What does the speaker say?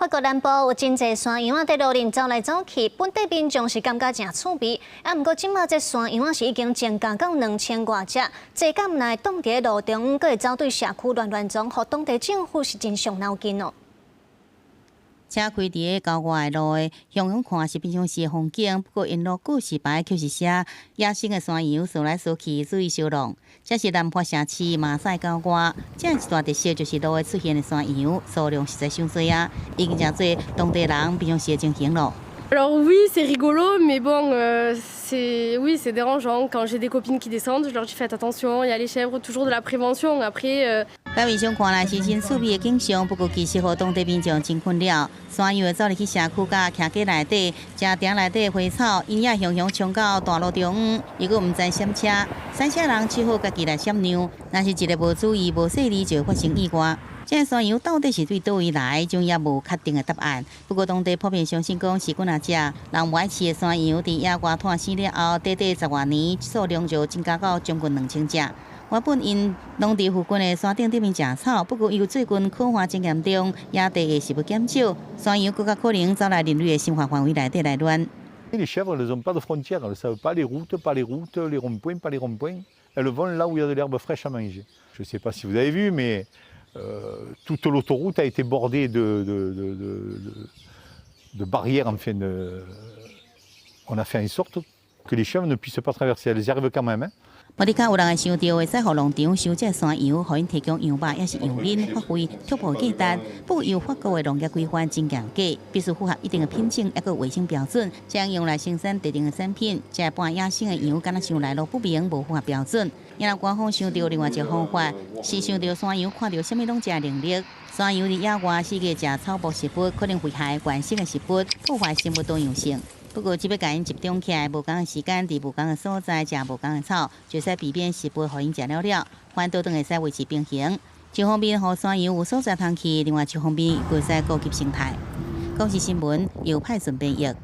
法國南部有真濟山羊仔佇路頂走來走去，本地民眾是感覺誠趣味。啊，毋過這馬這山羊仔是已經增加到2000外隻，濟到毋但會擋佇路中，閣會走對社區亂亂撞，予當地政府是真傷腦筋哦。車開佇咧郊外的路的，遠遠看是平常時的風景。不過沿路告示牌卻是寫野生的山羊踅來踅去，注意相撞。這是南法城市馬賽郊外，這一大特色就是路會出現的山羊數量實在傷濟啊，已經成做當地人平常時的情形咯。 Alors oui, c'est rigolo, mais bon, c'est oui, c'est dérangeant. Quand j'ai des copines qui descendent, je leur dis: «Faites attention, il y a les chèvres», toujours de la prévention. Après, 表面上看來是真趣味的景象，不過其實予當地民眾真困擾。山羊會走入去社區佮徛街內底，食田內底的花草，𪜶也雄雄衝到大路中央，又閣毋知閃車，賽車人只好家己來閃讓。若是一个無注意、無細膩，就會發生意外。這个山羊到底是對佗位來，終也無確定的答案。不過當地普遍相信講是幾若隻人無愛飼的山羊，佇野外湠生了後，短短10外年，數量就增加到將近2000隻。原本𪜶攏佇附近的山頂頂面食草，不過因為最近洘旱真嚴重，野地的食物減少，山羊閣較可能走來人類的生活範圍內底來亂。 Les chèvres, elles n'ont pas de frontières, elles ne savent pas les routes, pas les routes, les ronds-points, pas les ronds-points. Elles vont là où il y a de l'herbe fraîche à manger. Je ne sais pas si vous avez vu, mais toute l'autoroute a été bordée de barrières. Enfin, on a fait en sorte que les chèvres ne puissent pas traverser. Elles y arrivent quand même, hein. 無你較有人會想著會使予農場收這山羊，予𪜶提供羊肉抑是羊奶，發揮初步價值。不過，由法國的農業規範真嚴格，必須符合一定的品種，抑閣衛生標準，才用來生產特定的產品。這半野生的羊，敢若像來路不明，無符合標準。也若官方想著另外一個方法，是想著山羊看著啥物攏食的能力。山羊佇野外四界食草木食物，可能危害原生的食物，破壞生物多樣性。不過，只欲共𪜶集中起來，無仝的時間，佇無仝的所在食無仝的草，就使避免食物予𪜶食了了，反倒轉會使維持平衡。一方面，予山羊有所在通去；另外一方面，閣會使顧及生態。公視新聞由派順編譯。